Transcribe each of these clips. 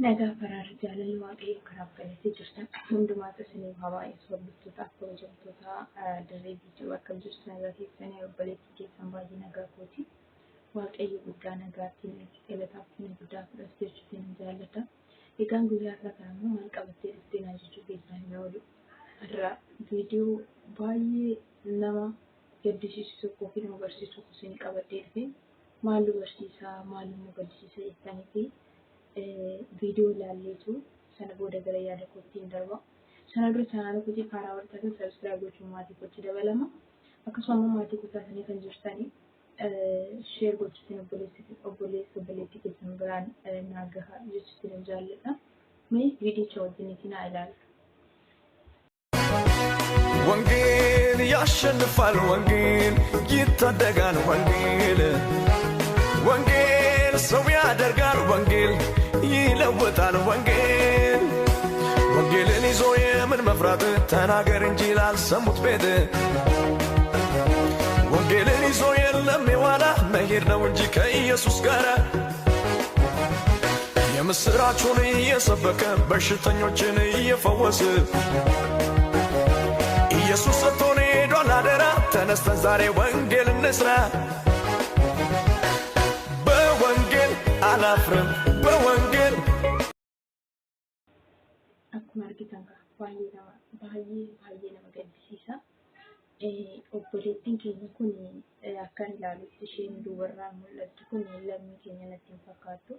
Nagaa faraarri jaalalli Waaqayyoo karaaf kallattii jirtan hundumaatu isiniif haa baay'atu. Hordoftoota fi kabajamtoota dirree viidiyoo, akkam jirtu? Nagaa keessanii? Obboleettii keessan baay'ee nagaa kooti. Waaqayyo guddaa nagaattiin galataaf guddaa fudhatu jechuutiin hin jaalladha. Egaan guyyaa har'a kana immoo maal qabattee dhuftee naa jechuu keessaa hin oolu. Har'a viidiyoo baay'ee nama gaddisiisu tokkoo fi nama barsiisu tokko isin qabadhee dhufe. Maal nu barsiisaa, maal immoo gaddisiisa jettanii fi viidiyoo ilaalleetu sana booda gara yaada kootti hin darba. Sana dura chaanaala kootiif haaraa warri taatan subscribe gochuun maatii kootti dabalama. Akkasuma immoo maatii koo taatanii kan jirtanii share gochuutiin obboleessa obboleettii keessan biraan naa gaha jechuutiin hin jaalladha. Mee viidiyicha wajjinitti naa ilaalu. ወንጌል ያሸንፋል፣ ወንጌል ይታደጋል፣ ወንጌል ወንጌል ሰው ያደርጋል፣ ወንጌል ይለውጣል፣ ወንጌል ወንጌልን ይዞ የምን መፍራት? ተናገር እንጂ ላልሰሙት ቤት። ወንጌልን ይዞ የለም የኋላ፣ መሄድ ነው እንጂ ከኢየሱስ ጋር። የምስራቹን እየሰበከ በሽተኞችን እየፈወሰ ኢየሱስ ሰጥቶን ሄዷል አደራ። ተነስተን ዛሬ ወንጌል እንስራ። በወንጌል አላፍርም፣ በወንጌል Akkuma argitan baay'ee nama baay'ee baay'ee nama gaddisiisa. Obboleettiin keenya kun akkan ilaalutti isheen duubarraan mul'attu kun lammii keenya natti hin fakkaattu.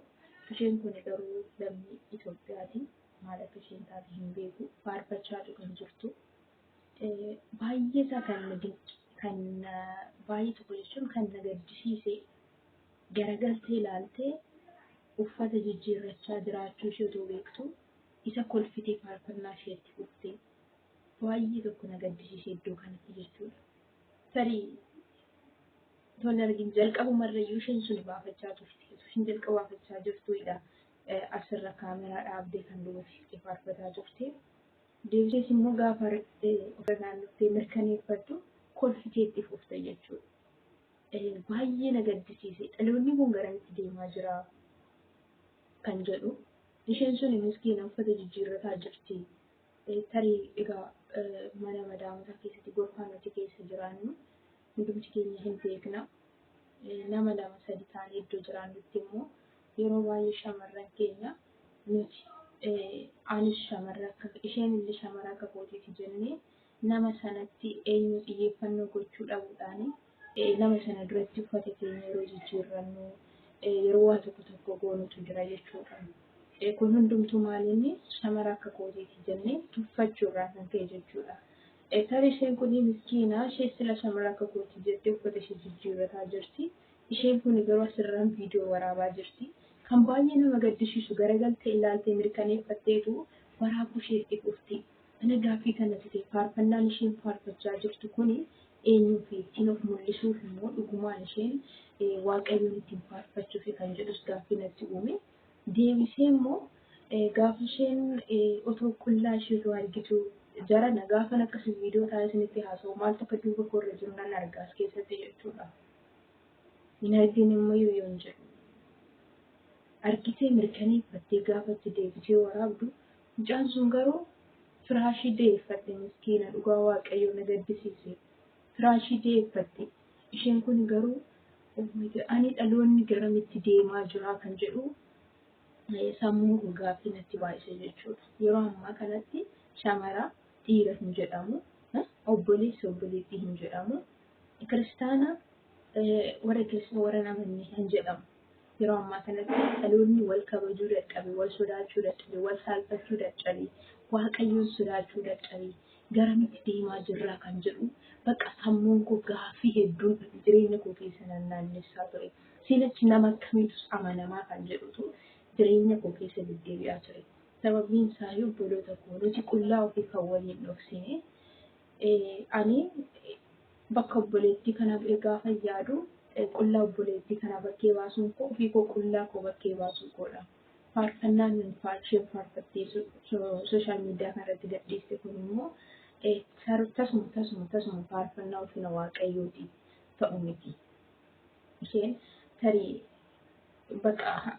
Isheen kun garuu lammii Itoophiyaati. Maal akka isheen taate hin beeku. Faarfachaatu kan jirtu. Baay'ee isaa kan na dinqe, kan baay'ee tokko jechuun kan na gaddisiise, garagaltee ilaaltee uffata jijjiirrachaa jiraachuu ishee otoo beektu isa kolfitee faarfannaa isheetti fuftee baay'ee tokko na gaddisiise iddoo kanatti jechuudha. Tarii toon argin jalqabumarrayyuu isheen sun baafachaa turte. Isheen jalqaba baafachaa jirtudha. Asirra kaameraa dhaabdee kan duuba siqxee faarfataa turte. Deebisees immoo gaafa ofirra naannoftee mirkaneeffattu kolfitee itti fufte jechuudha. Baay'ee na gaddisiise. Dhaloonni kun garamitti deemaa jira kan jedhu. Isheen sun miskiina uffata jijjiirrataa jirti. Tarii egaa mana madaamotaa keessatti gorfaa nuti keessa jiraannu hundumti keenya hin beekna. Nama lama sadi taanee iddoo jiraannutti immoo yeroo baay'ee shamarran keenya nuti anis shamarra akka isheen illee shamara akka kootiiti jennee nama sanatti eenyu xiyyeeffannoo gochuu dhabuudhaan nama sana duratti uffata keenya yeroo jijjiirrannu, yeroo waa tokko tokko goonutu jira jechuudha. Kun hundumtuu maalinni shamara akka kootiiti jennee tuffachuurraa kan ka'e jechuudha. Tarii isheen kun miskiina ishee sila shamara akka kooti jettee uffata ishee jijjiirrataa jirti. Isheen kun garuu asirraan viidiyoo waraabaa jirti. Kan baay'ee nama gaddisiisu garagaltee ilaaltee mirkaneeffatteetu waraabuu isheetti fufti. Ana gaaffii kanatti ta'e, faarfannaan isheen faarfachaa jirtu kun eenyuu fi ittiin of mul'isuuf immoo dhugumaan isheen Waaqayyoon ittiin faarfachuuf kan jedhus gaaffii natti uume. Deebisee immoo gaafa isheen otoo qullaa ishee otoo argitu, jarana gaafan akkasii viidiyoo taa'ee isinitti haasa'u maaltu akka duuba koorra jiru nan arga as keessatti jechuudha. Hin argin immoo yoo yoon jedhu. Argitee mirkaneeffattee gaafa itti deebitee waraabdu, mucaan sun garuu firaashii deeffatte. Miskiina, dhugaa Waaqayyoo na gaddisiise. Firaashii deeffatte. Isheen kun garuu, oh my God, ani dhaloonni garamitti deemaa jira kan jedhu sammuun kun gaaffii natti baay'ise jechuudha. Yeroo ammaa kanatti shamara dhiira hin jedhamu, obboleessa obboleettii hin jedhamu, kiristaana warra kiristaana warra namanne hin jedhamu. Yeroo ammaa kanatti dhaloonni wal kabajuu dadhabe, wal sodaachuu dadhabe, wal saalfachuu dadhabe, Waaqayyoon sodaachuu dadhabe, garamitti deemaa jirraa kan jedhu bakka sammuun koo gaaffii hedduun jireenya koo keessa naannessaa ture. Siinachi nama akkamiitus amanamaa kan jedhutu jireenya koo keessa deddeebi'aa ture. Sababiin isaa obboloota koo, nuti qullaa ofii kan waliin dhoksine, ani bakka obboleettii kana bu'ee gaafa yaadu, qullaa obboleettii kana bakkee baasuun koo ofii koo qullaa koo bakkee baasuu koodha. Faarfannaan isheen faarfattee social media kanarratti gadhiiste kun immoo tasuma tasuma tasuma faarfannaa ulfina Waaqayyooti ta'u miti. Isheen tarii bakka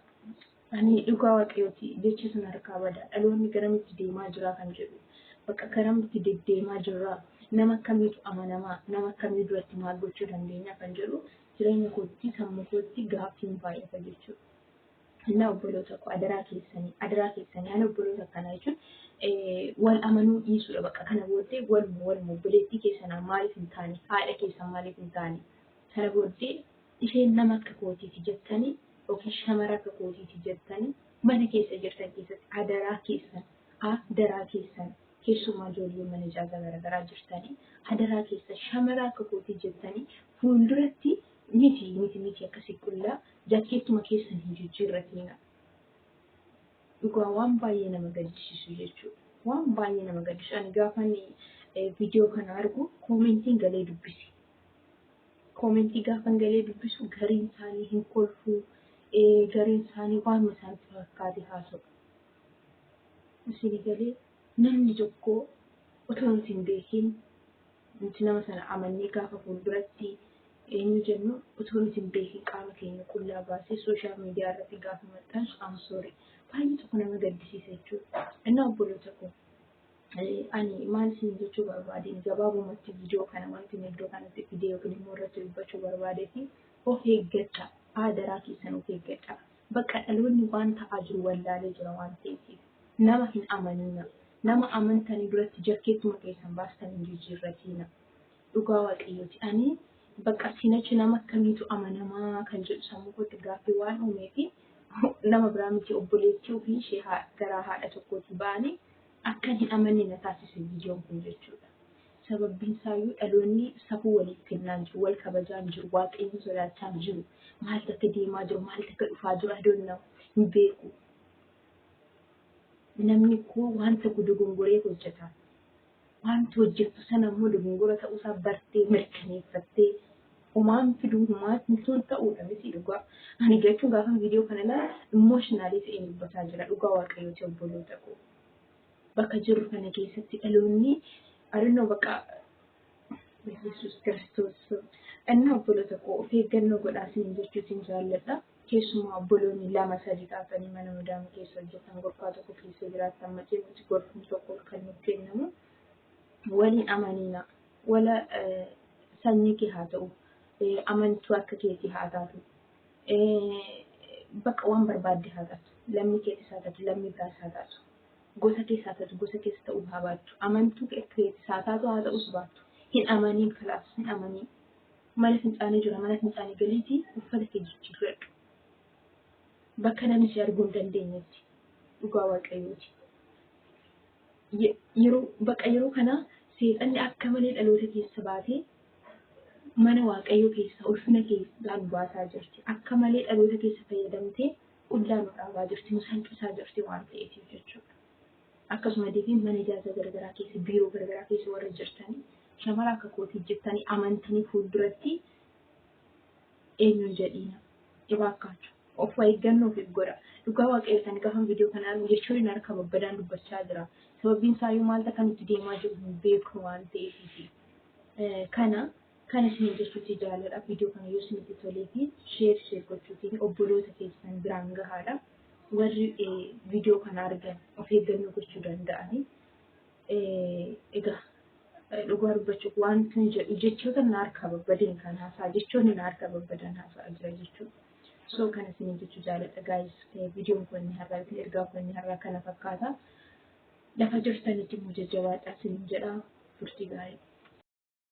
Ani dhugaa Waaqayyooti jechi sun harkaa bada. Dhaloonni garamitti deemaa jira kan jedhu. Bakka garamitti deddeemaa jirra. Nama akkamiitu amanamaa? Nama akkamii duratti maal gochuu dandeenya kan jedhu jireenya kootti sammuu kootti gaaffiin baay'ata jechuudha. Innaa obboloota koo, adaraa keessanii, adaraa keessanii, ani obboloota akkanaa jechuun wal amanuu dhiisuudha. Bakka kana booddee waluma obboleettii keessanaa maaliif hin taane, haadha keessan maaliif hin taane, kana booddee isheen nama akka kootiiti jettanii yookiin shamara akka kootiiti jettanii mana keessa jirtan keessatti adaraa keessan, adaraa keessan, keessumaa ijoollee mana ijaarsa garaagaraa jirtanii, adaraa keessan, shamara akka kootii jettanii fuulduratti miti miti miti akkasii qullaa jakkeettuma keessan hin jijjiirratina. Dhugaa waan baay'ee nama gaddisiisu jechuudha. Waan baay'ee nama gaddisiisu. Ani gaafan viidiyoo kana argu koomentiin galee dubbise. Koomentii gaafan galee dubbisu gariin isaanii hin kolfuu, gariin isaanii waanuma isaanitti fakkaate haasa'u. Isin galee namni tokko otoo nuti hin beekin nuti nama sana amannee gaafa fuulduratti eenyu jennu otoo nuti hin beekin qaama keenya qullaa baasee social media irratti gaafa maxxansu, I'm sorry, baay'ee tokko nama gaddisiisa jechuudha. Innaa obboloota koo, ani maal isin jechuu barbaadeen, gabaabumatti viidiyoo kana wanti iddoo kanatti fidee yookiin immoo irratti dubbachuu barbaadee fi of eeggadha. Adaraa keessan, of eeggadha. Bakka dhaloonni waan ta'aa jiru wallaalee jira waan ta'eef nama hin amanina. Nama amantanii duratti jakkeettuma keessan baastan hin jijjiirratina. Dhugaa Waaqayyooti. Ani bakka sinachi nama akkamiitu amanamaa kan jedhu sammuu kootti gaaffii waan uumee fi nama biraa miti, obboleettii ofii ishee garaa haadha tokkootti ba'anii akka hin amanne na taasise viidiyoon kun jechuudha. Sababbiin isaayyuu dhaloonni safuu waliif kennaa jiru, wal kabajaa jiru, Waaqayyoon sodaachaa jiru, maaltu akka deemaa jiru, maaltu akka dhufaa jiru adoon nama hin beeku. Namni koo waan tokko dogongoree hojjeta. Wanti hojjettu sana immoo dogongora ta'uusaa bartee mirkaneeffattee homaan fiduu homaan sun ta'uudha miti dhugaa. Ani jechuun gaafa viidiyoo kana ilaalu emotional ta'een dubbataa jira, dhugaa Waaqayyooti, obboloota koo. Bakka jirru kana keessatti dhaloonni adunnoo bakka Yesuus Kiristoos. Inni obboloota koo, of eeggannoo godhaa isin jechuutiin jaalladha. Keessumaa obboloonni lama sadi taatanii mana madaamii keessa hojjetan, gorfaa tokko keessa jiraatan, macee nuti gorfni tokko kan nuuf kennamu waliin amaniina. Wala sanyii kee haa ta'u, amantuu akka keetii haa taatu, bakka waan barbaadde haa taatu, lammii keetis haa taatu, lammii biraas haa taatu, gosa keessa haa taatu, gosa keessa ta'uu haa baattu, amantuu keetis haa taatu, haa ta'us baattu, hin amaniin, kalaas hin amaniin. Mana fincaanii jira, mana fincaanii galiitii uffata kee jijjiirradhu. Bakka namni si arguu hin dandeenyetti, dhugaa Waaqayyooti. Yeroo bakka yeroo kana seexanni akka malee dhaloota keessa baatee mana Waaqayyoo keessa ulfina keessaa nu baasaa jirti. Akka malee dhaloota keessa fayyadamtee qullaa nu dhaabaa jirti, nu salphisaa jirti waan ta'eef jechuudha. Akkasuma deebiin mana ijaarsa garaagaraa keessa, biiroo garaagaraa keessa warra jirtanii, shamara akka kootii jettanii amantanii fuulduratti eenyuun jedhiina. Dhibaakkaachuu. Of eeggannoo ofiif godha. Dhugaa Waaqayyo kan gaafa viidiyoo kana argu jechuun harka babbadaan dubbachaa jira. Sababiin isaayyuu maaltu akka nuti deemaa jiru hin beeknu waan ta'eef. Kana isin jechuutti jaalladha. Viidiyoo kana yoo isinitti tolee fi share gochuutiin obboloota keessan biraan gahaadha. Warri viidiyoo kana argan of eeggannoo gochuu danda'ani. Egaa dhugaa dubbachuuf wanti jedhu jechoota na harkaa babbadeen kan haasa'a, jechoonni na harkaa babbadan haasa'aa jira jechuudha. So kana isin jechuu jaalladha, guys. Viidiyoon kun inni har'aa yookiin ergaa kun inni har'aa kana fakkaata. Lafa jirtanitti immoo jajjabaadhaa isin jedha. Turtii gaarii.